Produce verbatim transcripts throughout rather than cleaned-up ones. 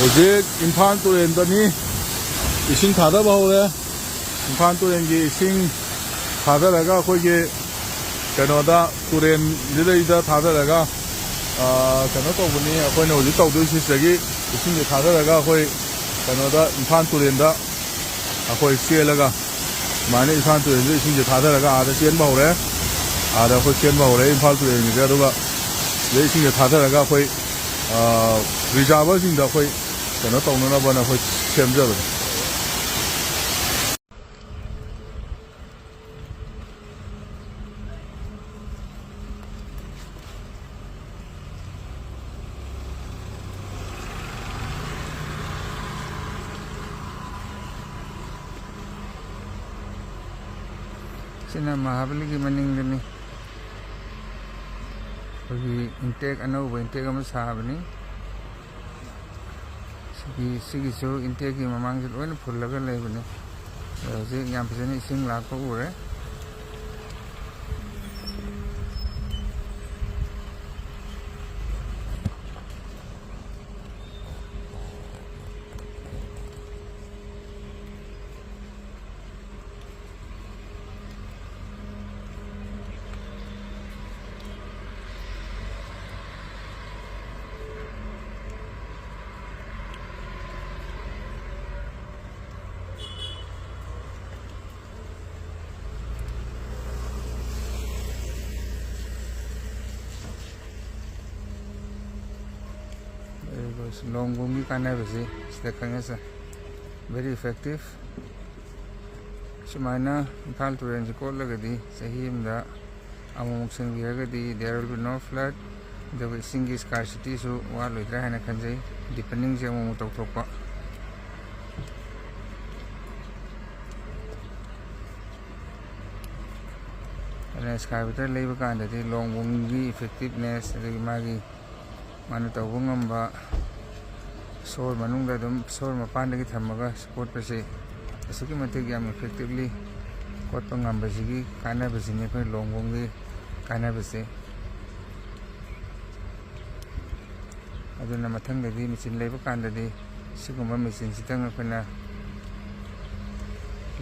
ꯍꯧꯖꯤꯛ ꯏꯝꯐꯥꯜ ꯇꯨꯔꯦꯜꯗꯅꯤ, ꯏꯁꯤꯡ ꯊꯥꯗꯕ ꯍꯧꯔꯦ꯫ ꯏꯝꯐꯥꯜ ꯇꯨꯔꯦꯜꯒꯤ ꯏꯁꯤꯡ ꯊꯥꯗꯔꯒ ꯑꯩꯈꯣꯏꯒꯤ ꯀꯩꯅꯣꯗ, ꯇꯨꯔꯦꯜꯁꯤꯗꯩꯗ ꯊꯥꯗꯔꯒ, ꯑ, ꯀꯩꯅꯣ ꯇꯧꯕꯅꯤ꯫ ꯑꯩꯈꯣꯏꯅ ꯍꯧꯖꯤꯛ ꯇꯧꯗꯣꯏꯁꯤ ꯁꯤꯗꯒꯤ ꯏꯁꯤꯡꯁꯦ ꯊꯥꯗꯔꯒ ꯑꯩꯈꯣꯏ ꯀꯩꯅꯣꯗ, ꯏꯝꯐꯥꯜ ꯇꯨꯔꯦꯜꯗ ꯑꯩꯈꯣꯏ ꯆꯦꯜꯂꯒ ꯁꯨꯃꯥꯏꯅ ꯏꯝꯐꯥꯜ ꯇꯨꯔꯦꯜꯁꯤꯗ ꯏꯁꯤꯡꯁꯦ ꯊꯥꯗꯔꯒ ꯑꯥꯗ ꯆꯦꯟꯕ ꯍꯧꯔꯦ꯫ ꯑꯥꯗ ꯑꯩꯈꯣꯏ ꯆꯦꯟꯕ ꯍꯧꯔꯦ ꯏꯝꯐꯥꯜ ꯇꯨꯔꯦꯜꯒꯤꯁꯦ꯫ ꯑꯗꯨꯒ ꯁꯤꯗ ꯏꯁꯤꯡꯁꯦ ꯊꯥꯗꯔꯒ ꯑꯩꯈꯣꯏ, ꯑ, ꯔꯤꯖꯥꯔꯚꯔꯁꯤꯡꯗ ꯑꯩꯈꯣꯏ ꯀꯩꯅꯣ ꯇꯧꯅꯅꯕꯅ ꯑꯩꯈꯣꯏ ꯁꯦꯝꯖꯕꯅꯤ꯫ ꯁꯤꯅ ꯃꯍꯥꯕꯂꯤꯒꯤ ꯃꯅꯤꯡꯗꯅꯤ꯫ ꯑꯩꯈꯣꯏꯒꯤ ꯏꯟꯇꯦꯛ, ꯑꯅꯧꯕ ꯏꯟꯇꯦꯛ ꯑꯃ ꯁꯥꯕꯅꯤ꯫ ꯁꯤꯒꯤ, ꯁꯤꯒꯤꯁꯨ ꯏꯟꯇꯦꯛꯀꯤ ꯃꯃꯥꯡꯁꯦ ꯂꯣꯏꯅ ꯐꯨꯜꯂꯒ ꯂꯩꯕꯅꯦ꯫ ꯑꯗꯣ ꯍꯧꯖꯤꯛ ꯌꯥꯝ ꯐꯖꯅ ꯏꯁꯤꯡ ꯂꯥꯛꯄ ꯎꯔꯦ꯫ ꯂꯣꯡꯕꯣꯡꯒꯤ ꯀꯥꯟꯅꯕꯁꯤ ꯁꯤꯗ ꯈꯪꯅꯁꯦ꯫ Very effective꯫ ꯁꯨꯃꯥꯏꯅ ꯏꯝꯐꯥꯜ ꯇꯨꯔꯦꯜꯁꯤ ꯀꯣꯠꯂꯒꯗꯤ ꯆꯍꯤ ꯑꯃꯗ ꯑꯃꯨꯛꯃꯨꯛ ꯁꯦꯡꯕꯤꯔꯒꯗꯤ there will be no flood, ꯑꯗꯨꯒ ꯏꯁꯤꯡꯒꯤ scarcity ꯁꯨ ꯋꯥꯠꯂꯣꯏꯗ꯭ꯔꯥ ꯍꯥꯏꯅ ꯈꯟꯖꯩ꯫ Deepening ꯁꯦ ꯑꯃꯨꯛꯃꯨꯛ ꯇꯧꯊꯣꯛꯄ꯫ ꯑꯗꯨꯅ excavator ꯂꯩꯕ ꯀꯥꯟꯗꯗꯤ ꯂꯣꯡꯕꯣꯡꯒꯤ effectiveness, ꯑꯗꯒꯤ ꯃꯥꯒꯤ, ꯃꯥꯅ ꯇꯧꯕ ꯉꯝꯕ, ꯁꯣꯔ ꯃꯅꯨꯡꯗ ꯑꯗꯨꯝ, ꯁꯣꯔ ꯃꯄꯥꯟꯗꯒꯤ ꯊꯝꯃꯒ ꯀꯣꯠꯄꯁꯦ ꯑꯁꯨꯛꯀꯤ ꯃꯇꯤꯛ ꯌꯥꯝ effectively ꯀꯣꯠꯄ ꯉꯝꯕꯁꯤꯒꯤ ꯀꯥꯟꯅꯕꯁꯤꯅꯤ ꯑꯩꯈꯣꯏ ꯂꯣꯡꯕꯣꯡꯒꯤ ꯀꯥꯟꯅꯕꯁꯦ꯫ ꯑꯗꯨꯅ ꯃꯊꯪꯗꯗꯤ ꯃꯦꯆꯤꯟ ꯂꯩꯕ ꯀꯥꯟꯗꯗꯤ ꯁꯤꯒꯨꯝꯕ ꯃꯦꯆꯤꯟꯁꯤꯗꯪ ꯑꯩꯈꯣꯏꯅ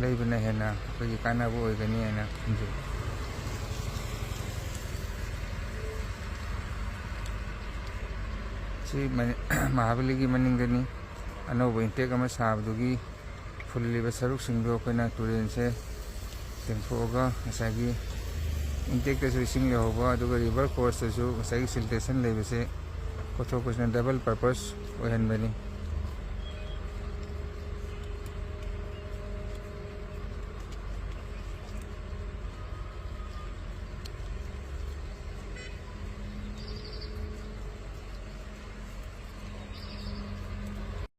ꯂꯩꯕꯅ ꯍꯦꯟꯅ ꯑꯩꯈꯣꯏꯒꯤ ꯀꯥꯟꯅꯕ ꯑꯣꯏꯒꯅꯤ ꯍꯥꯏꯅ ꯈꯟꯖꯩ꯫ ꯁꯤ ꯃꯅꯤ-, ꯃꯍꯥꯕꯂꯤꯒꯤ ꯃꯅꯤꯡꯗꯅꯤ꯫ ꯑꯅꯧꯕ ꯏꯟꯇꯦꯛ ꯑꯃ ꯁꯥꯕꯗꯨꯒꯤ ꯐꯨꯜꯂꯤꯕ ꯁꯔꯨꯛꯁꯤꯡꯗꯣ ꯑꯩꯈꯣꯏꯅ ꯇꯨꯔꯦꯟꯁꯦ ꯇꯦꯡꯊꯣꯛꯑꯒ ꯉꯁꯥꯏꯒꯤ ꯏꯟꯇꯦꯛꯇꯁꯨ ꯏꯁꯤꯡ ꯌꯧꯍꯧꯕ, ꯑꯗꯨꯒ ꯔꯤꯚꯔ ꯀꯣꯔꯁꯇꯁꯨ ꯉꯁꯥꯏꯒꯤ ꯁꯤꯜꯇꯦꯁꯟ ꯂꯩꯕꯁꯦ ꯀꯣꯊꯣꯛꯄꯁꯤꯅ ꯗꯕꯜ ꯄꯔꯄꯁ ꯑꯣꯏꯍꯟꯕꯅꯤ꯫